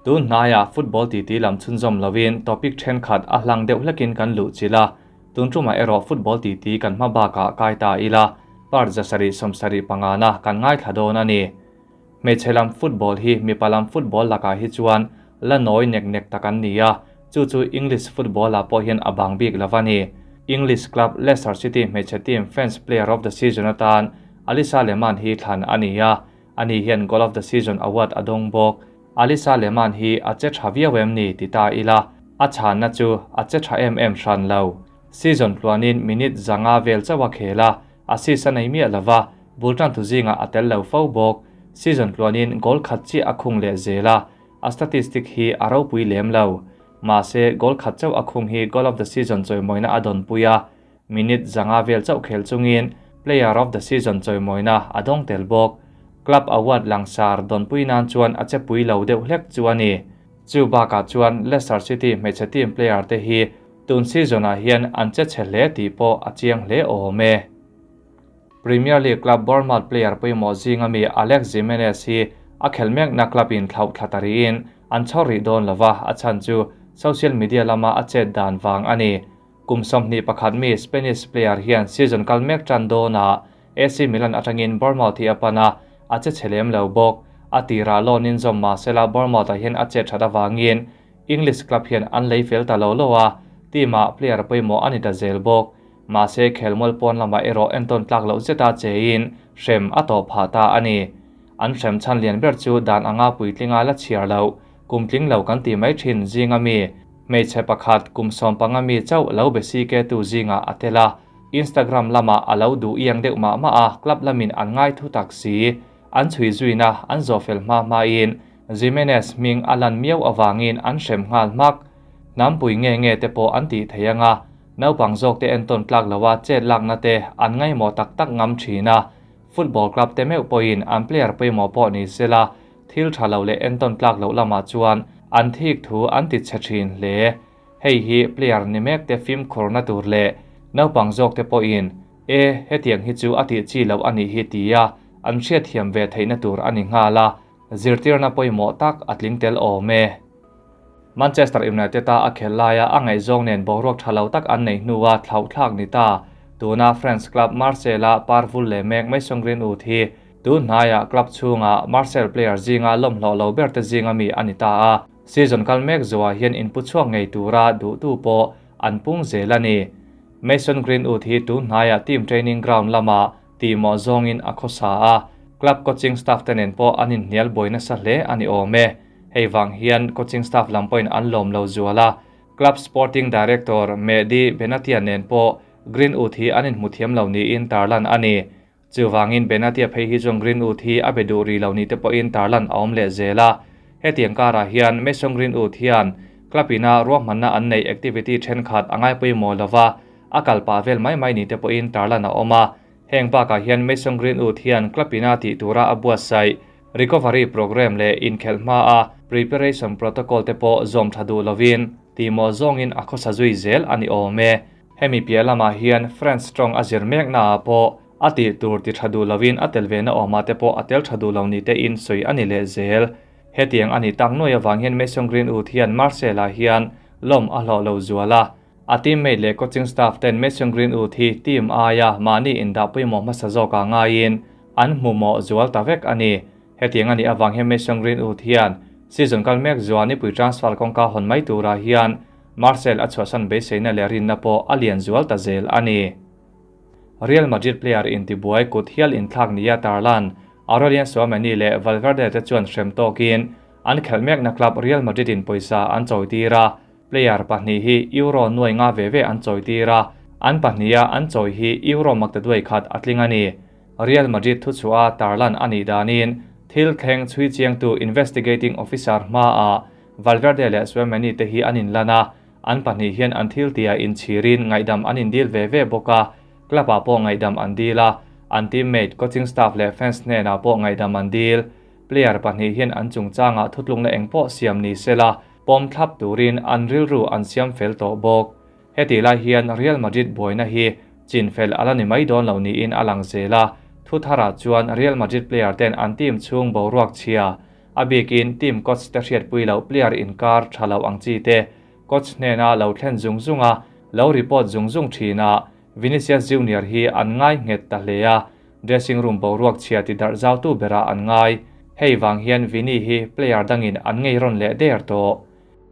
Tun hnaiah football titi lam chhunzawm lovin topic thenkhat a hlang deuh hlekin kan luh chilh a, tun tumah erawh football titi kan hma bakah kai ta ila, part 775 na kan ngaithla dawn a ni. Hmeichhe lam football hi mipa lam football lakah hi chuan la nawi nek nek tak an ni a, chu chu English football ah pawh hian a bang bik lo a ni. English club Leicester City hmeichhe team fans player of the season atan Alisa Lehmann hi thlan a ni a, ani hian goal of the season award a dawng bawk. Alisa Lehmann hi a che tha viau em ni ti ta ila, a chhanna chu a che tha em em hran lo. Season tluanin minute 500 vel chauh a khel a, assist a nei miah lova, bul tan thu zingah a tel lo fo bawk. Season tluanin goal khat chiah a khung leh zel a, a statistic hi a ropui lem lo. Mahse, goal khat chauh a khung hi goal of the season chawimawina a dawnpui a, minute 500 vel chauh khel chungin player of the season chawimawina a dawng tel bawk. Club award langsar dawnpui nan chuan a chepui lo deuh hlek chu a ni. Chu bakah chuan Leicester City hmeichhe team player te hi tun season ah hian an che chhe hle tih pawh a chiang hle awm e. Premier League club Bournemouth player pawimawh zinga mi Alex Jimenez hi a khel mekna club in thlauh thla ta rihin an chhawr rih dawn lova, a chhan chu social media lama a chet dan vang a ni. Kum 21 mi Spanish player hian season kal mek tan dawnah AC Milan atangin Bournemouth hi a pan a, a che chhe lem lo bawk. A tirah loan in zawm mahsela Bournemouth ah hian a che that avangin English club hian an lei fel ta lo lo a, team ah player pawimawh a ni ta zel bawk. Mahse khelmual pawn lamah erawh entawn tlak loh zeta chein hrem a tawh phah ta a ni. An hrem chhan lian ber chu dan anga puitlinga la chhiar loh, kum tling lo kan ti mai thin zinga mi, hmeichhe pakhat kum 15 mi chauh lo be si ke tu zingah a tel a, Instagram lamah a lo duh iang deuh mah mah a, club lamin an ngai thu tak si. An chhui zuina an zawh fel hma hmain Jimenez hming a lan miau avangin an hrem nghal hmak. Hnampui nge nge te pawh an tih thei anga, naupang zawk te entawn tlak loa chet lakna te an ngaihmawh tak tak ngam thin a. Football club te meuh pawhin an player pawimawh pawh ni sela, thil tha lo leh entawn tlak loh lamah chuan an thik thu an ti chhe thin hle. Hei hi player ni mek te fimkhurna tur leh naupang zawk te pawhin e hetiang hi chu a tih chi loh a nih hi tia an hriatthiam ve theihna tur a ni nghal a, zirtirna pawimawh tak a tling tel awm e. Manchester United a a khel laia a ngaihzawng nen boruak tha lo tak an nei hnua thlauh thlak ni ta. Tuna French club Marseille a parvul leh mek Mason Greenwood hi tun hnaiah club chhunga Marseille player zinga lawmhlawh lo ber te zinga mi a ni ta a. Season kal mek zuah hian inpu chhuak ngei tura duhtu pawh an pung zel a ni. Mason Greenwood hi tun hnaiah team training ground lamah tihmawh zawngin a khawsa a, club coaching staff te nen pawh an inhnial buai nasa hle a ni awm e. Hei vang hian coaching staff lam pawhin an lawm lo zual a, club sporting director Mehdi Benatia nen pawh Greenwood hi an inhmu thiam lo niin tarlan a ni. Chuvangin Benatia phei hi chuan Greenwood hi a be duh rih lo ni te pawhin tarlan a awm leh zel a. Hetiang karah hian Mason Greenwood hian club ina ruahmanna an neih activity thenkhat a ngai pawimawh lova, a kal pah vel mai mai ni te pawhin tarlan a awm a. Heng bakah hian Mason Greenwood hian club ina tih tura a buatsaih recovery program leh inkhelh hma a preparation protocol te pawh zawm tha duh lovin tihmawh zawngin a khawsa zui zel a ni awm e. Hemi piah lamah hian French tawng a zir meknaah pawh a tih tur ti tha duh lovin a tel ve na awmah te pawh a tel tha duh lo ni te in sawi a ni leh zel. Hetiang a ni tak nuai avang hian Mason Greenwood hian Marseille ah hian lawm a hlawh lo zual a. A teammate leh coaching staff ten Mason Greenwood hi team aia mahni indah pawimawh hmasa zawkah ngaiin an hmumawh zual ta vek a ni. Hetiang a nih avang hian Mason Greenwood hian season kal mek zual nipui transfer kawngka hawn mai turah hian Marseille a chhuahsan beiseina leh rinna pawh a lian zual ta zel a ni. Real Madrid player intibuai kut hial inthlak nia tarlan Aurelien Tchouameni leh Valverde te chuan hrem tawkin an khelh mekna club Real Madrid in pawisa an chawitir a, player pahnih hi euro nuai nga ve ve an chawitir a, an pahniha an chawi hi euro maktaduai khat a tling a ni. Real Madrid thuchhuah tarlan a nih danin thil thleng chhui chiangtu investigating officer hmaah Valverde leh Tchouameni te hi an inlan a, an pahnih hian an thil tia inchhirin ngaihdam an indil ve ve bawk a, club ah pawh ngaihdam an dil a, an teammate, coaching staff leh fans hnenah pawh ngaihdam an dil. Player pahnih hian an chungchangah thutlukna eng pawh siam ni sela, pawm thlap turin an rilru an siam fel tawh bawk. Heti lai hian Real Madrid buaina hi chinfel a la ni mai dawn lo niin a lang zel a, thu tharah chuan Real Madrid player ten an team chhung boruak chhia. A bikin team coach te hriatpui loh player inkar tha lo ang chi te coach hnena lo thlen zung zung a, lo report zung zung thin a, Vinicius Junior hi an ngai nghet ta hle a, dressing room boruak chhia ti darh zau tu berah an ngai. Hei vang hian Vini hi player dangin an ngei rawn leh der tawh.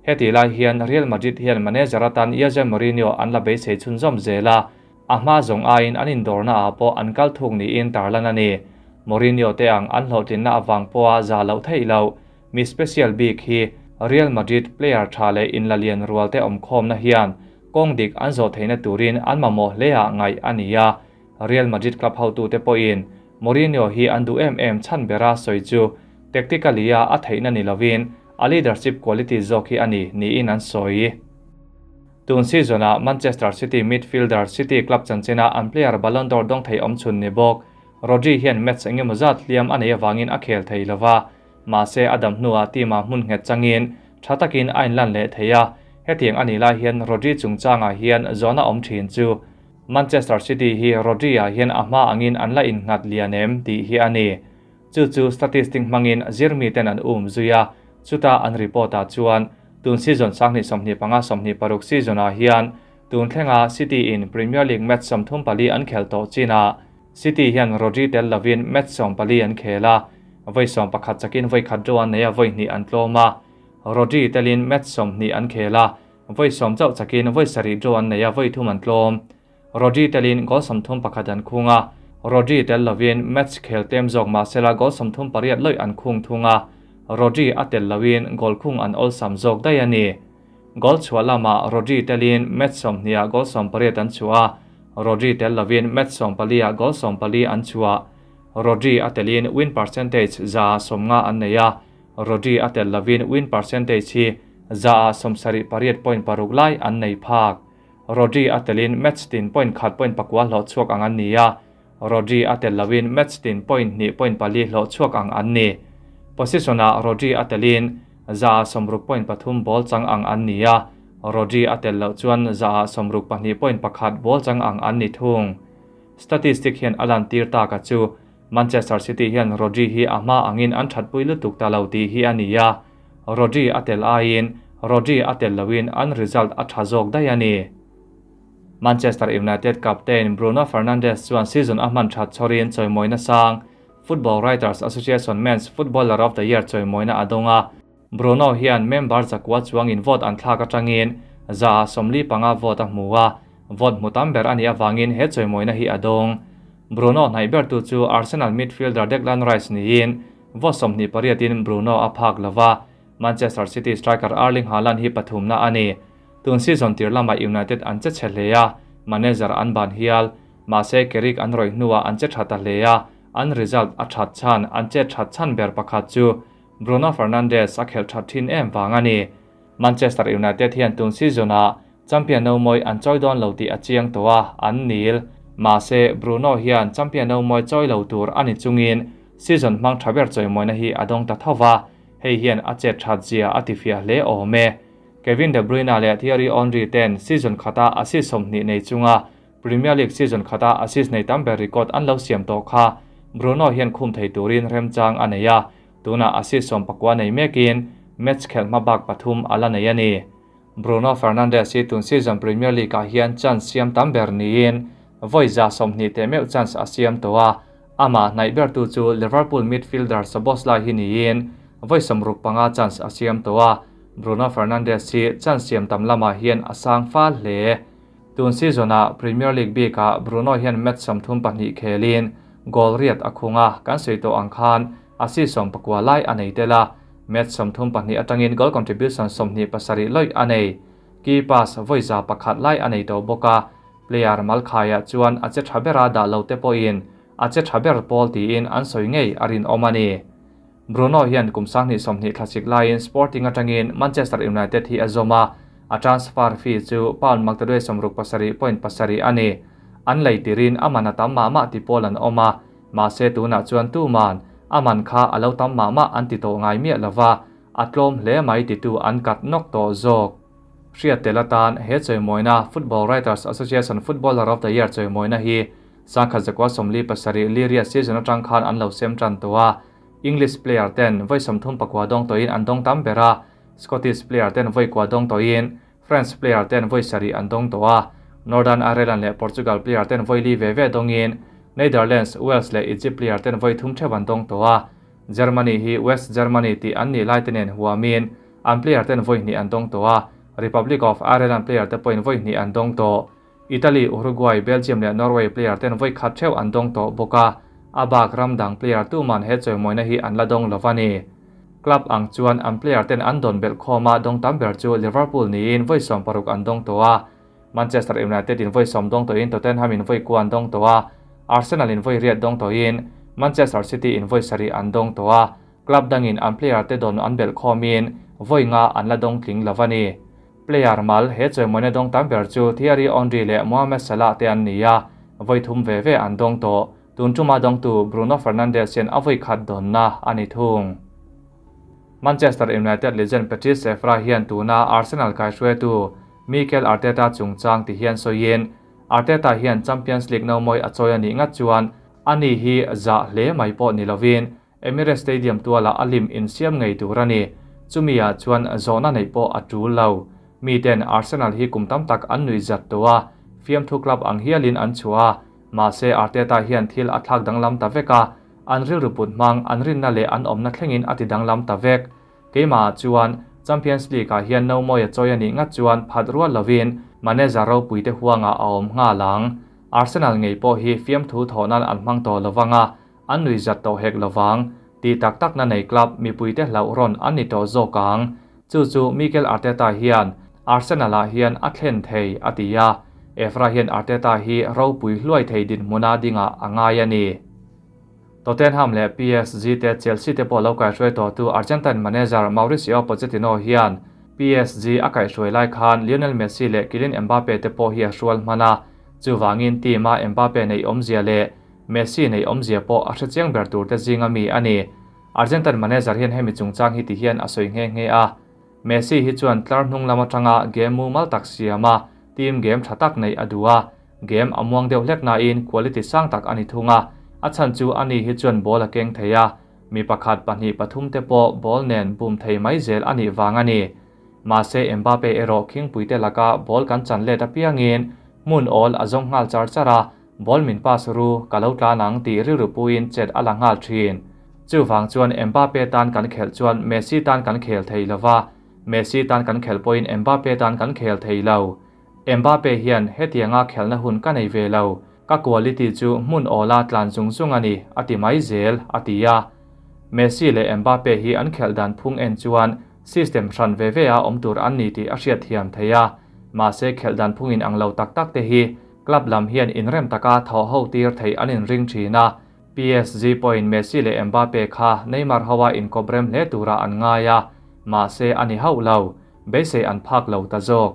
Heti lai hian Real Madrid hian manager atan Jose Mourinho an la beisei chhunzawm zel a, a hma zawng aiin an indawrna ah pawh an kal thuk niin tarlan a ni. Mourinho te ang an hlawhtlinna avang pawha za loh theih loh mi special bik hi Real Madrid player tha leh inlalian rual te awmkhawmna hian kawng dik an zawh theihna turin an mamawh hle ah ngaih a ni a. Real Madrid club hotute pawhin Mourinho hi an duh em em chhan bera sawi chu tactically a a theihna ni lovin a leadership quality zawk hi a ni niin an sawi. Tun season-ah Manchester City midfielder City club chanchina an player Ballon d'Or dawng thei awmchhun ni bawk Rodri hian match engemaw zat hliam a neih avangin a khel thei lova, mahse a dam hnuah team-ah hmun nghet changin tha takin a inlan leh thei a, hetiang a nih lai hian Rodri chungchangah hian zawhna awm thin chu Manchester City hi Rodri-ah hian a hma angin an la innghat lian em tih hi a ni. Chu chu statistic hmangin zirmiten an um zui a, chuta an report-ah chuan tun season 2025 26 season-ah hian tun thlenga City in Premier League match 34 an khel tawh chinah City hian Rodri tel lovin match 14 an khel a, vawi 11 chakin vawi khat draw an nei a, vawi hnih an tlawm a. Rodri telin match 20 an khel a, vawi 10 chauh chakin vawi sarih draw an nei a, vawi thum an tlawm. Rodri telin goal 31 an khung a, Rodri tel lovin match khel tlem zawk mahsela goal 38 lawih an khung thung a, Rodri a tel loin goal khung an awlsam zawk daih a ni. Goal chhuah lamah Rodri telin match 20ah goal 18 an chhuah a, Rodri tel lovin match 14ah goal 14 an chhuah. Rodri a telin win percentage 150 an nei a, Rodri a tel lovin win percentage hi 78.6 lai an nei phak. Rodri a telin match tin point khat point pakua hlawh chhuak ang an ni a, Rodri a tel loin match tin point hnih point pali hlawh chhuak ang an ni. Position-ah Rodri a telin 60.3 ball chang ang an ni a, Rodri a tel loh chuan 62.1 ball chang ang an ni thung. Statistic hian a lan tir tak a chu Manchester City hian Rodri hi a hma angin an thatpui lutuk ta lo tih hi a ni a, Rodri a tel aiin Rodri a tel loin an result a tha zawk daih a ni. Manchester United captain Bruno Fernandes chuan season a hman that chhawrin chawimawina sang Football Writers Association Men's Footballer of the Year chawimawina a dawng a. Bruno hian member zakua chuangin vote an thlak atangin 45 vote a hmu a, vote hmu tam ber a nih avangin he chawimawina hi a dawng. Bruno hnaih ber tu chu Arsenal midfielder Declan Rice niin vote 28 in Bruno a phak lova, Manchester City striker Erling Haaland hi pathumna a ni. Tun season tir lama United an che chhe hle a, manager an ban hial, mahse Carrick an rawih hnuah an che tha ta hle a, an result a that chhan an che that chhan ber pakhat chu Bruno Fernandes a khelh that thin em vang a ni. Manchester United hian tun season-ah champion no mawi an chawi dawn lo tih a chiang tawh a, an nil. Mahse Bruno hian champion no mawi chawi lo tur a ni chungin season hmang tha ber chawimawina hi a dawng ta thova, hei hian a chet that zia a tifiah hle awm e. Kevin De Bruyne leh Thierry Henry ten season khata assist 20 nei chunga Premier League season khata assist nei tam ber record an lo siam tawh kha Bruno hian khum thei turin remchang a nei a, tuna assist 19 nei mekin match khel hma bak pathum a la nei a ni. Bruno Fernandes hi tun season Premier League ah hian chance siam tam ber niin vawi 20 te meuh chance a siam tawh a, ama hnaih ber tu chu Liverpool midfielder Szoboszlai hi niin vawi 65 chance a siam tawh a, Bruno Fernandes hi chance siam tam lamah hian a sang fal hle. Tun season-ah Premier League bikah Bruno hian match 32 khelin goal riat a khunga, kan sawi tawh ang khan assist 19 lai a nei tel a, match 32 atangin goal contribution 27 lawih a nei. Key pass vawi 101 lai a nei tawh bawk a, player malkhaiah chuan a che tha bera dah lo te pawhin a che tha ber pawl tiin an sawi ngei a rinawm a ni. Bruno hian kum 2020 thlasik laiin Sporting atangin Manchester United hi a zawm a, a transfer fee chu pound maktaduai 67.7 a ni. An lei tirin a man a tam mah mah ti pawl an awm a, mahse tunah chuan tuman a man kha a lo tam mah mah an ti tawh ngai miah lova, a tlawm hle mai titu an kat nawk tawh zawk. Hriat tel atan he chawimawina Football Writers Association Footballer of the Year chawimawina hi 1947 Liria season atang khan an lo sem tan tawh a. English player ten vawi 34 dawng tawhin an dawng tam ber a, Scottish player ten vawi kua dawng tawhin France player ten vawi sarih an dawng tawh a, Northern Ireland leh Portugal player ten vawi li ve ve dawngin Netherlands, Wales leh Egypt player ten vawi thum theuh an dawng tawh a. Germany hi West Germany tih an nih lai te nen huamin an player ten vawi hnih an dawng tawh a, Republic of Ireland player te pawhin vawi hnih an dawng tawh. Italy, Uruguay, Belgium leh Norway player ten vawi khat theuh an dawng tawh bawk a, a bak ram dang player tuman he chawimawina hi an la dawng lo a ni. Club ang chuan an player ten an dawn belh khawm a, dawng tam ber chu Liverpool niin vawi 60 an dawng tawh a, Manchester United in vawi 10 dawng tawhin Tottenham in vawi kua an dawng tawh a, Arsenal in vawi riat dawng tawhin Manchester City in vawi sarih an dawng tawh a, club dangin an player te dawn an belh khawmin vawi nga an la dawng tling lo a ni. Player mal he chawimawina dawng tam ber chu Thierry Henry leh Mohamed Salah te an ni a, vawi thum ve ve an dawng tawh. Tun tuma dawngtu Bruno Fernandes hian a vawi khat dawnna a ni thung. Manchester United legend Patrice Evra hian tuna Arsenal kaihruaitu Mikel Arteta chungchang ti hian sawiin, Arteta hian Champions League nomawi a chawi a nih ngat chuan ani hi zah hle mai pawh ni lovin Emirates Stadium tualah a lim insiam ngei tur a ni. Chumi ah chuan zawhna neih pawh a tul lo. Miten Arsenal hi kum tam tak an nuih zat tawh a, fiamthu club ang hialin an chhuah a, mahse Arteta hian thil a thlak danglam ta vek a, an rilru put hmang, an rinna leh an awmna thlengin a ti danglam ta vek. Keimah ah chuan Champions League ah hian nomawi a chawi a nih ngat chuan phat rual lovin manager ropui te huangah a awm nghal ang. Arsenal ngei pawh hi fiamthu thawh nan an hmang tawh lovang a, an nui zat tawh hek lovang. Tih tak takna nei club mipuite hlauh rawn an ni tawh zawk ang. Chu chu Mikel Arteta hian Arsenal ah hian a thlen thei, a ti a. Evra hian Arteta hi ropui hluai thei dinhmuna dingah a ngai a ni. Tottenham leh PSG te Chelsea te pawh lo kaihruai tawhtu Argentine manager Mauricio Pochettino hian PSG a kaihruai lai khan Lionel Messi leh Kylian Mbappe te pawh hi a hrual hman a. Chuvangin team a Mbappe neih awmzia leh Messi neih awmzia pawh a hrechiang ber tur te zinga mi a ni. Argentine manager hian hemi chungchang hi ti hian a sawi nghe nghe a. Messi hi chuan tlar hnung lam atanga game mumal tak siam a, team game tha tak neih a duh a. Game a muang deuh hlek nain quality sang tak a ni thung a, a chhan chu ani hi chuan ball a keng thei a, mi pakhat, pahnih, pathum te pawh ball nen bum thei mai zel a nih vang a ni. Mahse Mbappe erawh khingpuite laka ball kan chan let apiangin hmun awl a zawng nghal char char a, Ball min pass ru, ka lo tlan ang tih rilru puiin chet a la nghal thin. Chuvang chuan Mbappe tan kan khelh chuan Messi tan kan khel thei lo va, Messi tan kan khelh pawhin Mbappe tan kan khel thei lo. Mbappe hian hetianga khelhna hun ka nei ve lo, ka quality chu hmun awla tlan zung zung a ni, a ti mai zel, a ti a. Messi leh Mbappe hi an khelh dan phung en chuan system hran ve ve a awm tur an ni tih a hriatthiam thei a, mahse khelh dan phungin ang lo tak tak te hi Club lam hian inrem taka thawh ho tir theih an inring thin a, PSG pawhin Messi leh Mbappe kha Neymar hoa inkawp rem hle tura an ngai a, mahse a ni hauh lo, beisei an phak lo ta zawk.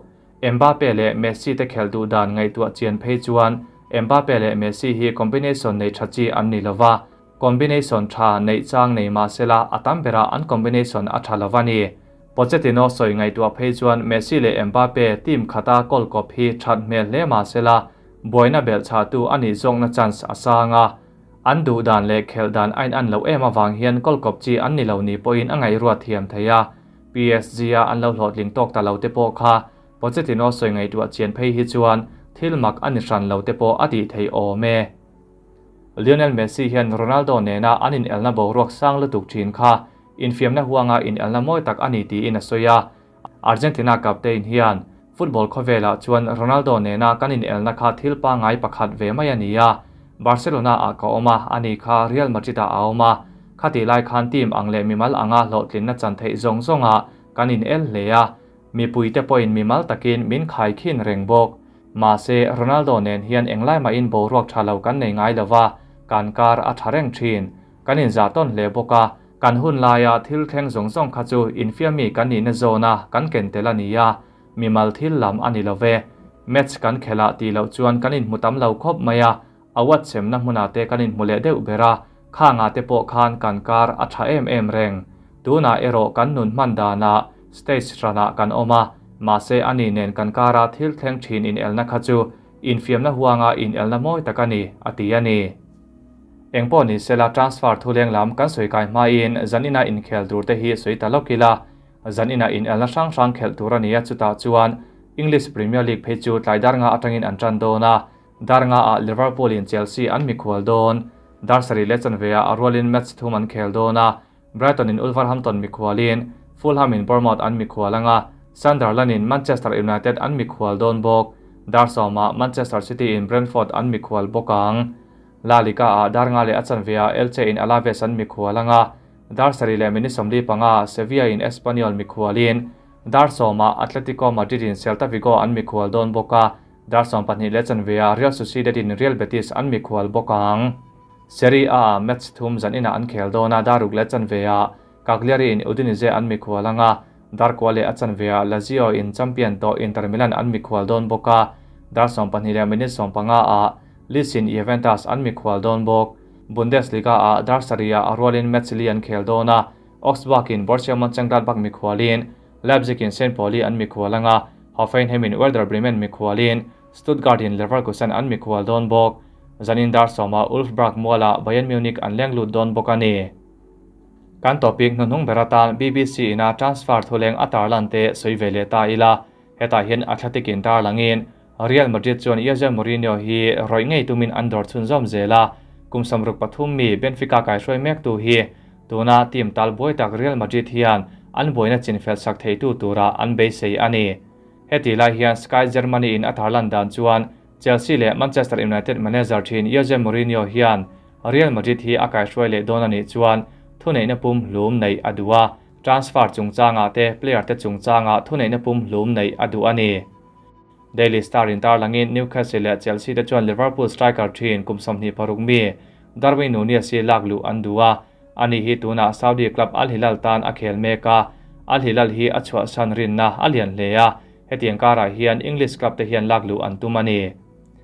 Mbappe leh Messi te khelh duh dan ngaihtuah chian phei chuan Mbappe leh Messi hi combination nei tha chi an ni lova, combination tha neih chang nei mahsela a tam berah an combination a tha lova ni. Pochettino sawi ngaihtuah phei chuan Messi leh Mbappe team khata goal kawp hi that hmel hle mahsela buaina belh chhahtu a nih zawkna chance a sang a. An duh dan leh khelh dan a in an loh em avang hian goal kawp chi an ni lo ni pawhin a ngaihruat thiam thei a. PSG a an lo hlawhtling tawk ta lo te pawh kha Pochettino sawi ngaihtuah chian phei hi chuan thil mak a ni hran lo te pawh a tih theih awm e. Lionel Messi hian Ronaldo nena an inelna boruak sang lutuk thin kha infiamna huanga inelna mawi tak a ni tiin a sawi a. Argentina captain hian, Football khawvelah chuan Ronaldo nena kan inelna kha thil pangngai pakhat ve mai a ni a. Barcelona ah ka awm a, ani kha Real Madrid ah a awm a. Khatih lai khan team ang leh mimal anga hlawhtlinna chan theih zawng zawngah kan inel hle a. Mipuite pawhin mimal takin min khaikhin reng bawk. Mahse, Ronaldo nen hian englai mahin boruak tha lo kan nei ngai lova, kan kar a tha reng thin. Kan inzah tawn hle bawk a, kan hun laia thil thleng zawng zawng kha chu infiammi kan nihna zawna kan ken tel a ni a, mimal thil lam a ni lo ve. Match kan khelh ah tih loh chuan kan inhmu tam lo khawp mai a, award semna hmunah te kan inhmu leh deuh ber a, khangah te pawh khan kan kar a tha em em reng. Tunah erawh kan nun hman danah stage hranah kan awm a, mahse ani nen kan kara thil thleng thin inelna kha chu infiamna huanga inelna mawi tak a ni, a ti a ni. Engpawh ni sela transfer thu leng lam kan sawi kai hmain zanina inkhel tur te hi sawi ta lawk ila, zanina inelna hrang hrang khelh tur a ni a, chutah chuan English Premier League phei chu tlai dar nga atangin an tan dawn a, dar nga ah Liverpool in Chelsea an mikhual dawn. Dar sarih leh chanve ah a rualin match thum an khel dawn a, Brighton in Wolverhampton mikhualin Fulham in Bournemouth an mikhual anga, Sunderland in Manchester United an mikhual dawn bawk. Dar sawmah Manchester City in Brentford an mikhual bawk ang. La Liga ah dar nga leh a chanve ah Elche in Alaves an mikhual anga, dar sarih leh minute 45 ah Sevilla in Espanyol mikhualin dar sawmah Atletico Madrid in Celta Vigo an mikhual dawn bawk a, dar 12 leh chanve ah Real Sociedad in Real Betis an mikhual bawk ang. Serie A ah match thum zan inah an khel dawn a, dar ruk leh chanve ah Cagliari in Udinese an mikhual ang a, dar kua leh a chanve ah Lazio in champion tawh Inter Milan an mikhual dawn bawk a, dar 12 leh minute 15 ah Leeds in Juventus an mikhual dawn bawk. Bundesliga ah dar sarih ah a rualin match li an khel dawn a, Augsburg in Borussia Mönchengladbach mikhualin Leipzig in St. Pauli an mikhual ang a, Hoffenheim in Werder Bremen mikhualin Stuttgart in Leverkusen an mikhual dawn bawk. Zanin dar sawmah Ulfberg mualah Bayern Munich an leng lut dawn bawk a ni. Kan topic hnuhnung ber atan BBC ina transfer thuleng a tarlan te sawi ve leh ta ila, hetah hian Athletic in tarlangin Real Madrid chuan Jose Mourinho hi rawih ngei tumin an dawr chhunzawm zel a, kum 63 mi Benfica kaihruai mektu hi tuna team tal buai tak Real Madrid hian an buaina chinfel sak theitu tura an beisei a ni. Heti lai hian Sky Germany in a tarlan dan chuan Chelsea leh Manchester United manager thin Jose Mourinho hian Real Madrid hi a kaihruai leh dawn a nih chuan thuneihna pum hlum neih a duh a, transfer chungchangah te player te chungchangah thuneihna pum hlum neih a duh a ni. Daily Star in tarlangin Newcastle leh Chelsea te chuan Liverpool striker thin kum 26 mi Darwin Nunez hi lak luh an duh a, ani hi tunah Saudi club Al Hilal tan a khel mek a, Al Hilal hi a chhuahsan rinna a lian hle a, hetiang karah hian English club te hian lak luh an tum a ni.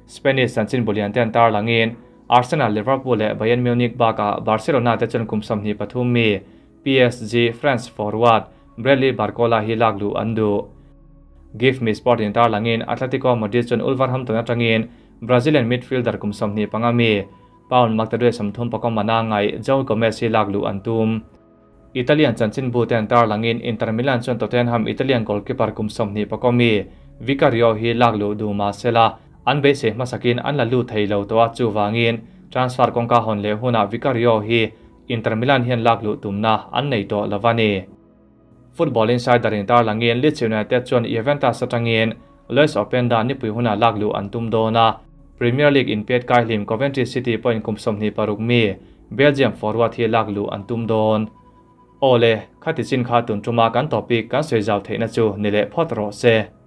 Spanish chanchin bulian te an tarlangin Arsenal, Liverpool leh Bayern Munich bakah Barcelona te chuan kum 23 mi PSG France forward Bradley Barcola hi lak luh an duh. Give Me Sport in tarlangin Atletico Madrid chuan Wolverhampton atangin Brazilian midfielder kum 25 mi Pound maktaduai 30 pakaw mana ngai João Gomez hi lak luh an tum. Italian chanchin bu te an tarlangin Inter Milan chuan Tottenham Italian goalkeeper kum 20 pakaw mi Vicario hi lak luh duh mah sela an beisei hmasakin an la lut thei lo tawh a, chuwangin transfer kawngka hawn leh hunah Vicario hi Inter Milan hian lak luh tumna an nei tawh lo a ni. Football Insider in tarlangin Leeds United chuan Juventus atangin Lois Openda nipui hunah lak luh an tum dawn a, Premier League in pet kai hlim Coventry City pawhin kum 26 mi Belgium forward hi lak luh an tum dawn. Awle, khati chin kha tun tuma kan topic kan sawi zau theihna chu ni leh phawt rawh se.